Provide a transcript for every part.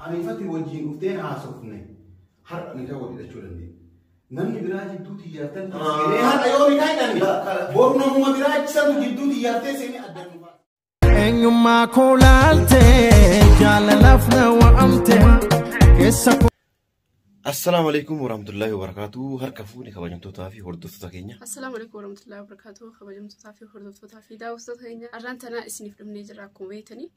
Aniifatti wajjin dhufteen haasofne har'a nikaa wal hidhachuu dandeenya. Namni biraa jidduu xiyyaartan seenee har'a yoo nikaa hidhanne boru namuma biraa achisantu jidduu xiyyaartee seenee addaan nu baasa. Eenyummaa koo laaltee jaalalaaf na waamte keessa koo. Assalaamu alaikum warahmatullahi wabarakatuh. Harka fuune kabajamtootaa fi hordoftoota keenya. Assalaamu alaikum warahmatullahi wabarakatuh. Kabajamtootaa fi hordoftootaa fi daawwattoota keenya. Arraan tanaa isiniif dhufnee jira akkuma beektanii.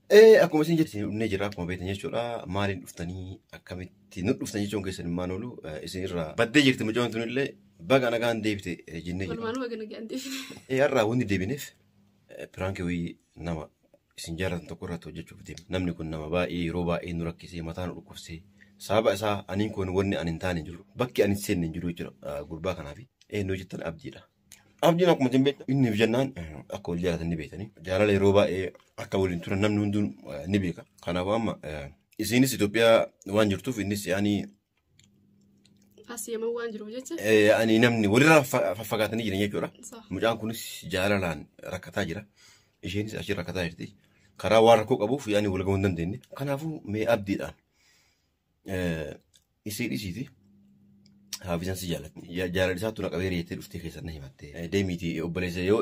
Akkuma isin jettan dhufnee jira akkuma beektan jechuudha. Maaliin dhuftanii akkamitti nu dhuftan jechuun keessan hin oolu isin irraa baddee jirti mucaan tunillee baga nagaan deebite jennee jirra. Walumaanuu baga nagaan deebine. Har'aa wanti deebineef piraankii wayii nama isin jaallatan tokko irratti hojjechuuf deemna. Namni kun nama baay'ee yeroo baay'ee nu rakkisee mataa nu dhukkubsee sababa isaa aniin kun wanni ani hin taane hin jiru bakki ani hin seenne hin jiru jechuudha gurbaa kanaaf eenyu jettan abdiidha. Abdiin akkuma isin beektan inni jennaan akka wal jaalatan ni beektani. Jaalala yeroo baay'ee akka waliin turan namni hunduu ni beeka. Kanaafuu amma isinis Itoophiyaa waan jirtuuf innis ani As Yemen waan jiruuf jecha. Ani namni walirraa faffagaatanii jiran jechuudha. Sa'a. Mucaan kunis jaalalaan rakkataa jira. Isheenis achi rakkataa jirti. Karaa waan rakkoo qabuuf yaani wal gahuu hin dandeenye. Kanaafuu mee abdiidhaan isii dhisiiti. Haafizan si jaalatti. Jaalala isaatu na qabeera jettee dhuftee keessan na himatte. Deemiiti obboleessa yoo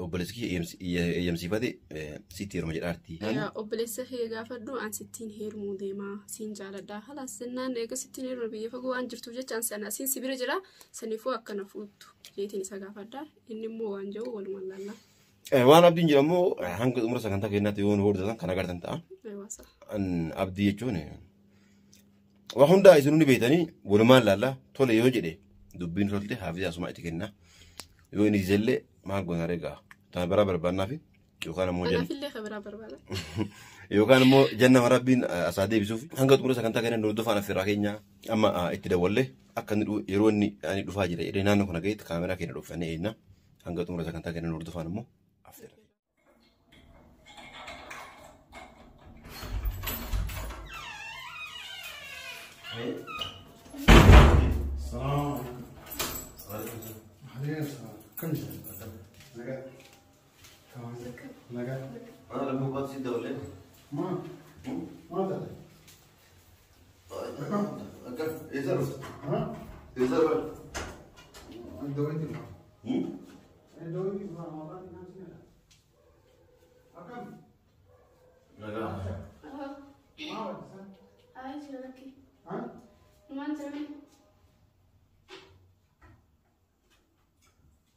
obboleessi kiyya eeyyamsiifate sitti heeruma jedhaarti. Obboleessa kee gaafadhu an sittiin heerumuu deema siin jaaladha. Halaas jennaan eega sittiin heeruma biyya fagoo waan jirtuuf jecha an sana siin si bira jira saniifuu akka na fuuttu jeetiin isa gaafadha. Inni immoo waan jiru walumaan laalla. Waan abdiin jedhamu hanga xumura sagantaa keenyaatti yoo nu hordoftan kan agartan ta'a. Eewwasa. Abdii jechuun waa hundaa isin hundi beektanii walumaan laalla tole yoo jedhe dubbiin tolte haafizaa asuma itti kenna. Yoo inni didellee maal goona egaa tana biraa barbaannaa fi yookaan ammoo janna. Anaafillee kan biraa barbaada. Yookaan immoo janna rabbiin asaa deebisuuf hanga xumura sagantaa keenyaa nu hordofaan affeerraa keenya amma itti dawwallee akka inni yeroo inni ani dhufaa jira jedhee naannoo kana gaheetti kaameraa keenya dhokfannee eegna hanga xumura sagantaa keenyaa nu hordofaan immoo affeerra. Salaam alaikum. Akkam jirtu? Nagaa. Nagaa. Ana lammuu baatu si dawwallee. Maa? Maal taate? Akkam eessa dhufte? Haa? Eessa dhufte? Iddoo itti dhufa. Iddoo itti dhufa maqaan isaa sinadha. Akkam? Nagaa. Maa barsiisaa? Ayi jira lakki. Haa? Numaan jirame.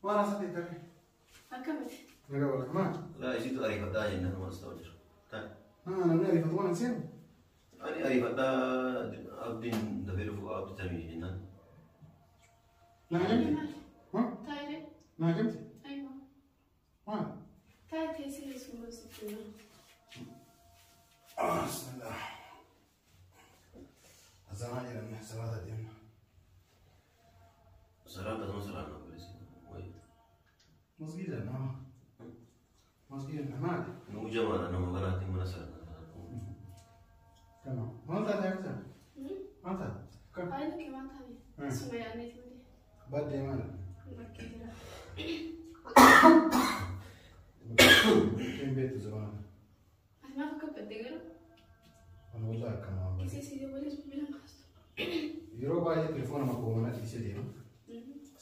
Maal asatti ta'e? Akkamiti? Nagaa wala. Maa? Laa isiitu ariifadhaa jennaan waan as ta'u jira. Haa namni ariifatu waan hin seenu? Ani ariifadhaa abdiin dafee dhufu abdii tamii jennaan. Naa gamti? Haa? Taa'ee. Naa gamti? Aywa. Maal? Taa'ee teessee keessumaa sitti hima. Bismillah. Azanaa jedhamne salaata deemna. Salaata sama salaata obboleessi. Masgiida nama. Masgiida maali? Nu jamaadha nama kanaatiin mana salaata. Kana. Maal taate akka? Maal taate? Kam? Ayi lakki waan taane. Suma yaadneeti malee. Baddee maali? Bakkee jira. Hin beektu zamana. Ati maaf akka baddee garuu? Ani wallahi akkana waan baddee. Kisee si waliin bilbilan kaastu. Yeroo baay'ee telefoona makoo mana dhiisee deema.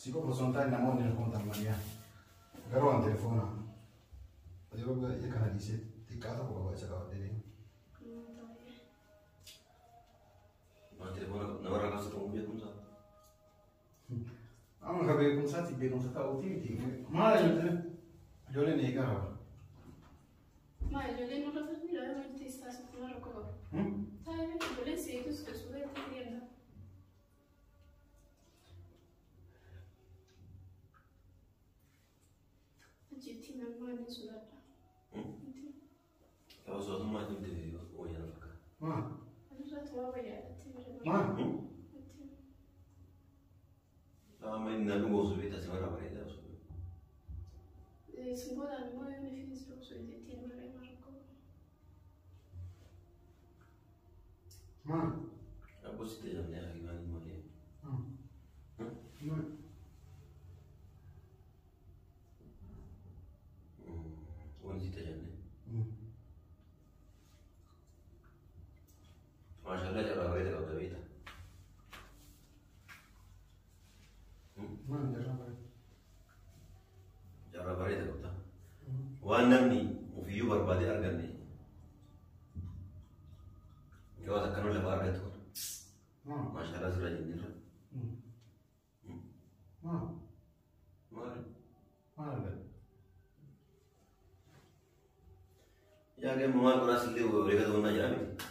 Si qofa osoo hin taane namoonni na komatan mariyaa. Garuu an telefoona yeroo baay'ee kana dhiisee xiqqaa tokko qaba isa qabadhee deema. Waan telefoona namarraa kaasatu hin beekumsaa. Amma ka beekumsaatti beekumsa ta'uuti miti. Maal ijoolleen ijoolleen eegaa qaba. Maa ijoolleen nurra falmii dha wanti teessaa sun rakkoo qabu. Taa'ee ijoolleen si eegus keessumaa itti fayyadamu. Achitti namni ni sodaadha. Ta'u sootummaa itti wayyaa fakkaata. Maal? Asirraa tumaa wayyaadha. Maal? Amma inni na dhugoosu beektaa si marraa bareedaa osoo. Simboodhaan immoo yoo inni fi osoo ittiin maree rakkoo. Maal? Rakkoo sitti jedhamnee hakimaan malee. Maal? Wanti sitti jedhamnee. Maashaallah carraa bareeda qabda beekta. Maal carraa bareeda? Carraa bareeda qabda. Waan namni ofiiyyuu barbaadee arganne yoo akkanuma lafa argattu kun maashaallah sirra jenneerra. Maal? Maali? Maal argatte? Yaa gamma maal qoraas illee walii gad jira miti.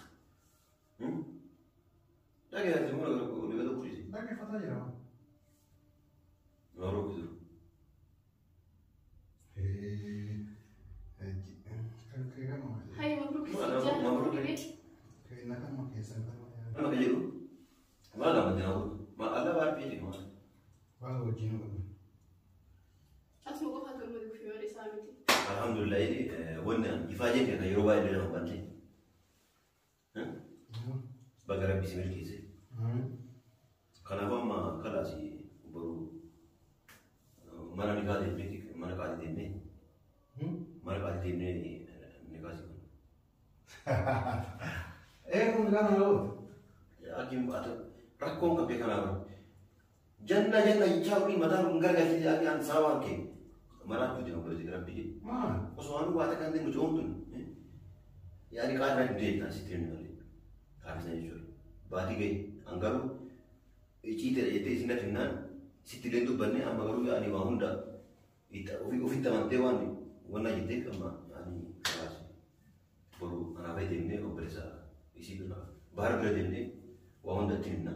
Dhagee ati immoo walii gad kuusi. Dhaggeeffataa jira. Mabruk jiru. Hayi mabruk Mabruk. Nama kan jedhu maal gammadde na godhu maal alla baay'ee jedhu maal. Waan wajjin godhu. Asuma qofa gammadu fi warri isaa miti. Alhamdulillah wanni ifaajeen kan yeroo baay'ee nama bante. Baga rabbi si milkeesse. Kanaaf amma kalaas boru mana nikaa deemnee mana qaatii deemnee mana qaatii deemnee nikaa si godhu. Kun kana loota. Akin rakkoon qabdee kanaaf janna janna jechaa olii mataa kun gargalchite akka an sababaan kee maraatu deema godhate rabbi jedhe. Maal? Osoo waan waa takka hin ta'in mucoon tun yaani qaadii irraa dibdee kan sitti himne malee kaafisa jechuudha. Baatii gahe an garuu icciiteedha jettee isin natti himnaan sitti illee dubbanne amma garuu yaani waa hunda ofitti amantee waan wannaa jetteef amma yaani kalaas boru anaaf deemnee obboleessa isii bira bahar bira deemnee waa hunda itti himna.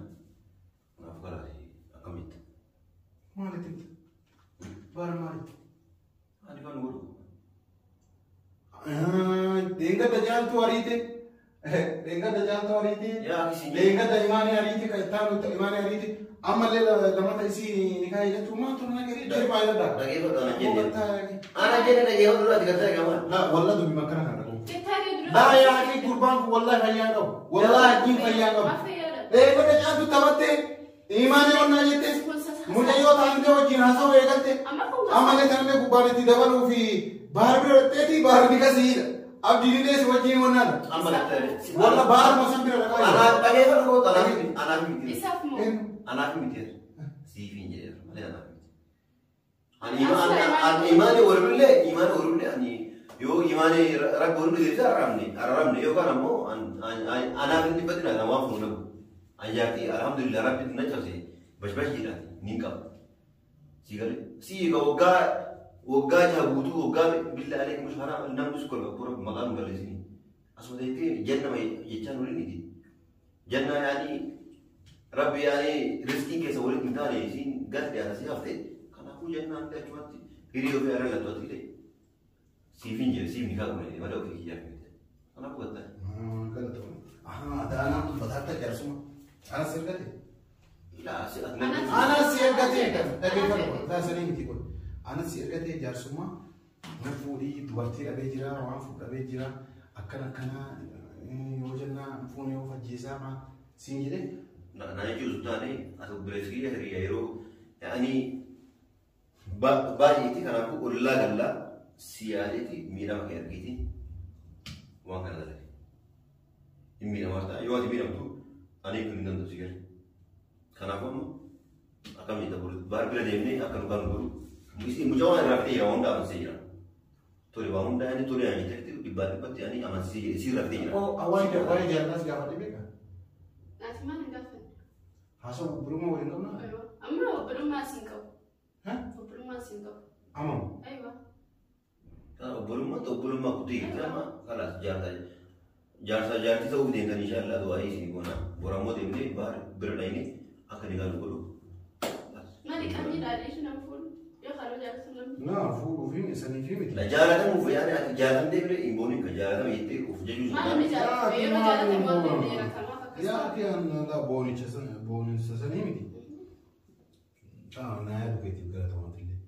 Kanaaf kalaas akkam jetta? Maalitti himta? Bara maalitti? Ani kan godhu. Dheengadda caaltuu ariite. Dheengadda caaltuu ariite. Yaa akkasii. Dheengadda imaanii ariite kan itti imaanii ariite. Ammallee lamata isii ni kaa'e jechuun maaltu na gadi deemaa jedha. Dhageeffadhu ana jenne. Ana jenne dhageeffadhu dura ati gartee gamaan. La walla dubbi makkana kana dhagu. Jettaa dura. Laa yaa akhi gurbaan kun wallahi fayyaa qabu. Wallahi ajiin fayyaa qabu. Maal fayyaadha? Dheengadda caaltuu taphattee imaanii onnaa jettee mucayyoo taantee wajjin haasawuu eegalte. Amma kun Ammallee tanallee gubbaan itti dabaluu fi bahar bira dhaqxeeti bahar ni kasiidha. Abdiin si wajjin wannaadha. Amma gartee. Walla bahar mosan bira dhaqaa jira. Anaa dhageeffadhu koo anaaf miti. Anaaf miti. Isaaf moo? Anaaf miti. Siif hin jedhe malee anaaf miti. Ani imaanii walullee imaanii walullee ani yoo imaanii rabbi walullee deebisee araramne araramne yookaan ammoo anaaf hin dhibbatin ana waan fuunu nagu. Ani jaartii alhamdulillah rabbi na cabse bashbash jedhaati ni qaba. Si galee si egaa waggaa waggaa jaha guutuu waggaa billa alee mush haraa namni su kolfa kura maqaan nu balleessini. Asuma ta'etti janna jechaan waliin miti. Janna yaani rabbi yaani riskiin keessa walitti hin taane isiin gas dhiyaata si hafte kanaafuu jannaan illee achumatti hiriyoo fi arra lattu ati siif hin jedhe siif ni kaa'u malee ofii kiyyaaf miti. Kanaafuu gattaa. Galatoomne. Ahaa daanaan dubbataatti jaarsuma. Anas ergate. Laa si ati Anas ergate dhaggeeffadhu. Taasisanii miti kun. Anas ergate jaarsummaa na fuudhii dubartii dhabee jira waan fuudh dhabee jira akkana akkana yoo jennaan fuunee yoo fajjeessaa maa siin jedhee. Na jechuun sun taane ati obboleessi kiyya hiriyyaa yeroo yaani baay'eeti kanaafuu ollaa gallaa si yaadeeti miidhama kee argiiti waan kana dalage. Hin miidhamaa ta'a yoo ati miidhamtu ani kun hin danda'u si gale. Kanaafuu amma akkam jetta baar bira deemnee akka nu kan godhu mucaa waan irraa fidee jira waan hunda amansiisee jira. Tole waan hunda yaani tole yaani jettee dhibbaa dhibbatti yaani amansiisee si irraa fidee jira. Waa'ee jaalalaas gaafadhe beekaa? Ati maal hin gaafanne? Haasawaa obbolummaa waliin qabnaa? Aywa. Amma obbolummaa siin qabu. Obbolummaa siin qabu. Amamu. Aywa. Obbolummaa obbolummaa kutii amma kalaas jaarsa jaarsa jaartii ta'uuf deemtan inshallah du'aa isin goona borammoo deemnee baar bira dhayne akka ni galu godhu. Maali qabni dhaadhee nama fuudhu? Yoo haroo jaallatu namni. Naa fuudhuufi sanii fi miti. Jaalatamuuf yaani ati jaalatamtee bira hin booniin kan jaalatame jettee of jajuu Maal namni jaallatu? Yeroo jaallatame waan ta'eef dheeratamaaf akkas Yaa ta'a. ati an boonicha sana boonicha sanii miti. Naa yaadu keetiif galatoomatillee.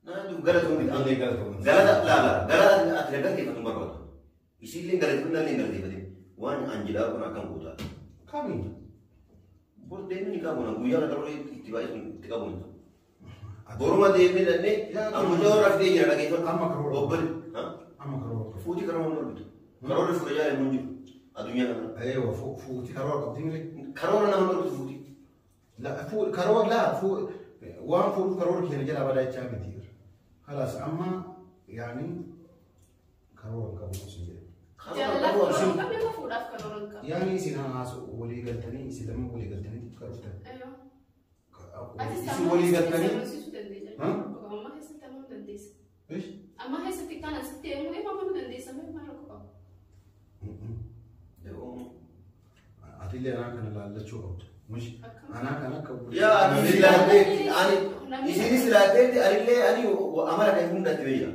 Naa galatoomii Illee galatoomatillee. galata laala galata ati galateeffatu hin barbaadu. Isiillee galateeffatu nallee galateeffate waan an jedhaa kun akkam gootaa. Kami? Bor deemni ni qabu guyyaa kana qaroo itti baay'isuun itti qabu hin ta'u. Boruma deemnee dhannee amma warra fidee jira dhageeffatu. Amma karoora. Obbole. Amma karoora. Fuutii karoora hin argitu. Karoora fuula jaala hin jiru. Addunyaa kana. Eewa fuuti karoora qabdi mire. Karoora nama dhorkitu fuuti. La karoora laa waan fuudhuuf karoora keenya jalaa badaa jechaa miti. Kalaas amma yaani karoora hin qabu sun jedhe. Jaalalaaf karoora hin qabne moo fuudhaaf karoora hin qabne? Yaani isin haasu walii galtanii isin lama walii galtanii karoortan. Isin walii galtanii. Amma keessatti amanuu dandeessa. Amma keessatti kan asitti eemuu amanuu dandeessa maal rakkoo qaba? Atillee anaa kana laallachuu qabda. Anaa kana akka Yaa ani silaateetti ani isinis silaateetti anillee ani amala kan hundatti beeya.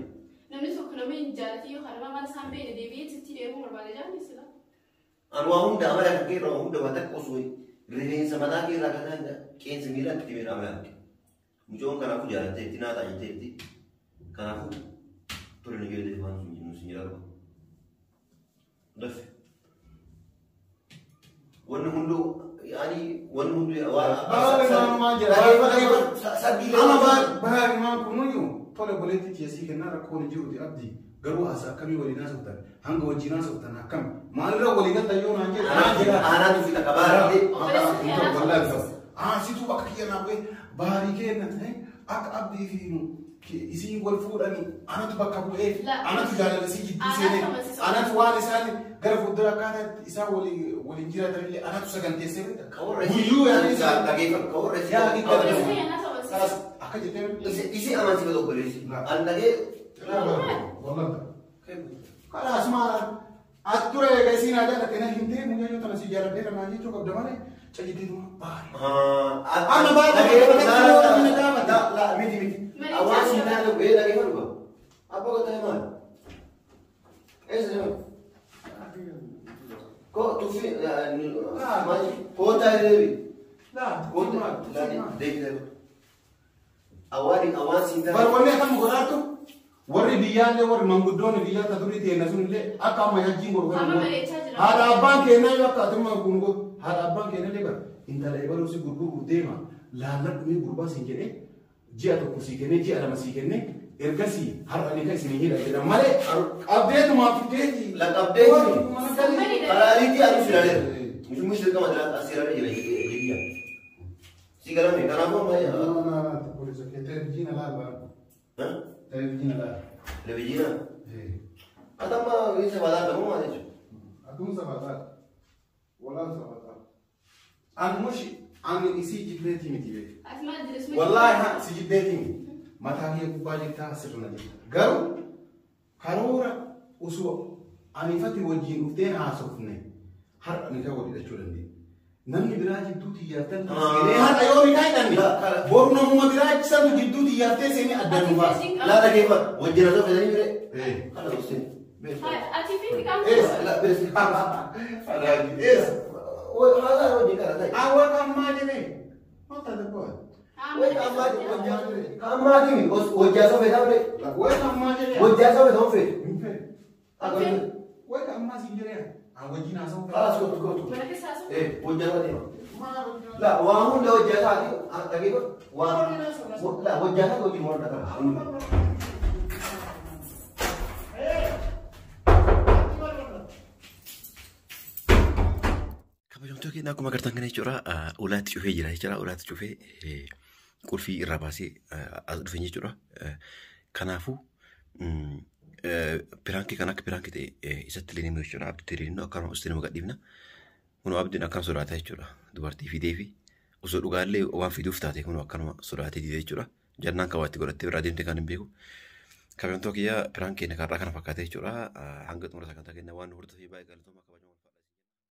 Namni tokko nama hin jaalatin yookaan nama amala isaan beekne deebi'ee sitti deemuu barbaade jaalli sila. Ani waa hunda amala kan keerra waa hunda waa takka osoo rifeensa mataa keerraa kan ta'an qeensa miilaatti dhibeen amala kan. Mucoon kanaafuu jaalatteetti naa ta'a jetteetti kanaafuu tole nu jedhee waan sun jennu sin jedhaa. Daffe. Wanni hunduu yaani wanni hunduu Baarimaan kunuyyuu tole boleetti tiyeesii kennaa rakkoon jiruuti abdii garuu haasa akkamii waliin haasoftan hanga wajjin haasoftan akkam maalirra walii galtan yoo naan jedhe naan jedha. Aanaatu fi takka baarri. Situu bakka kiyya naa bu'ee baarii kenna akka abdii fi isiin wal fuudhanii anatu bakka bu'ee anatu jaalala isii jidduu seenee anatu waan isaan gara fuuldura akkaataa isaan waliin jiraatanillee anatu saganteessee guyyuu yaani isaan dhageeffatu kawarra isii akka jettee isii amansiifatu obboleessi an dhagee Kalaas maal as dura eega isiin haa jaalatte na himtee mucayyoo tana si jaaladheera naan jechuu qabda malee cajjiteetuma baari. Amma baari. Miti miti. Hawaasni naannoo gahee dhageeffatu qaba. Abbaa goota maal? Eessa deema? Ko tuffii maal kootaa deebi. Kootaa deebi deebi. Hawaasni hawaasni Bar wanni akkam godhaatu warri biyyaallee warri manguddoonni biyyaa ta durii teenna sunillee akka amma yajjiin godhu kana. Haadha abbaan keenya yoo akka atummaa gurguru haadha abbaan keenya illee bara intala ebaluu si gurguruuf deema laalladhu mee gurbaa siin jedhee ji'a tokko sii kennee ji'a lama sii kennee ergasii har'a ni kan isin hidha jedhan malee qabdeetumaa fiddeeti. La qabdeeti. Kalaaliitii anu silaalee. Mush dirqama as ilaalee jira jira. Si galame kanaafuu amma. Televizyiina laal. Televizyiina laal. Televizyiina. Atamma isa badaa qabu maal jechuudha? Aduun sabataa. Walaan sabataa. An mushi ani isii jibbeetii miti beeku. Wallaahi si jibbeetii miti. Mataa kee gubbaa jirtaa sirna jirta. Garuu karoora osoo anifati wajjin dhuftee haasofne har'a ni ta'uu hidhachuu dandeenya. Namni biraa jidduu xiyyaartan seenee har'a yoo ni kaa'idhanne boru namuma biraa santu jidduu xiyyaartee seenee adda nu baasa. Laa dhageeffadhu wajjin osoo fedhanii bire. Kana gorsee. Ati fi qaama. Eessa? Haasaa wajjin kana ta'e. Awwa kammaa jedhee. Maal taate bu'aa? Way kammaa wajjaa soo fedhaa bire. Way kammaa jedhee. Wajjaa soo fedhaa fedhe. Way kammaa siin jedhee. Wajjin haasa'uu. Kalaas kootu kootu. Mana keessa haasa'u. Wajjaa soo deema. La waan hunda wajjaa isaati dhageeffadhu. Waan la wajjaa isaati wajjin waan dhaqaa. Kabajamtoota keenya akkuma agartan kana jechuudha ulaatti cufee jira jechuudha. Ulaatti cufee qulfii irraa baasee as dhufe jechuudha. Kanaafuu piraankii kan akka piraankii ta'e isatti illee ni jechuudha. Abdiitti illee akkanuma osoo nama gadhiifna. Kunoo abdiin akkana sodaata jechuudha. Dubartii fidee fi osoo dhugaallee waan fiduuf taate kunoo akkanuma sodaatee dide jechuudha. Jannaan kan waatti godhattee biraa deemte kan hin beeku. Kabajamtoota kiyya piraankii karraa kana fakkaate jechuudha. Hanga xumura sagantaa keenya waan hordofee baay'ee galatoomaa.